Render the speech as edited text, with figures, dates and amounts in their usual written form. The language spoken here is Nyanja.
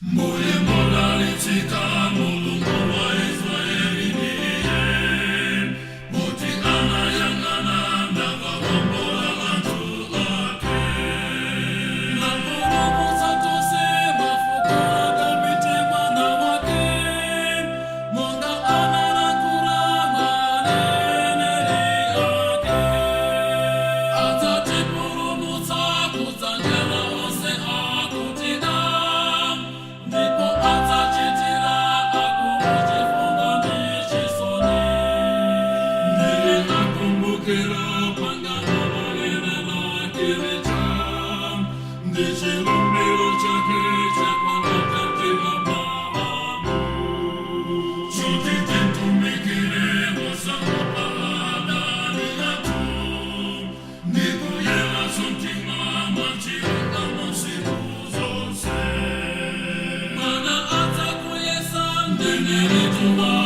Mbuye ngodalitsika, Mulungu wa Israeli ndiye, kuti anayang'ana nawakombola anthu ake, napulumutsa tonse mafuko a Davide mwana wake, monga analankhula mwa aneneri ake. Adzatipulumutsa kudzanja la onse akutida, ndipo adzachitira akulu chifundo ndi chisoni. Ndiye akumbukira pangano loyera lake lija, ndi chilumbiro chake cha kwa atate Abrahamu, choti timtumikire osaopa adani athu, ndi kuyeretsa mtima mwachilungamo tsiku zonse. Mwana adzakuyesa mneneri wa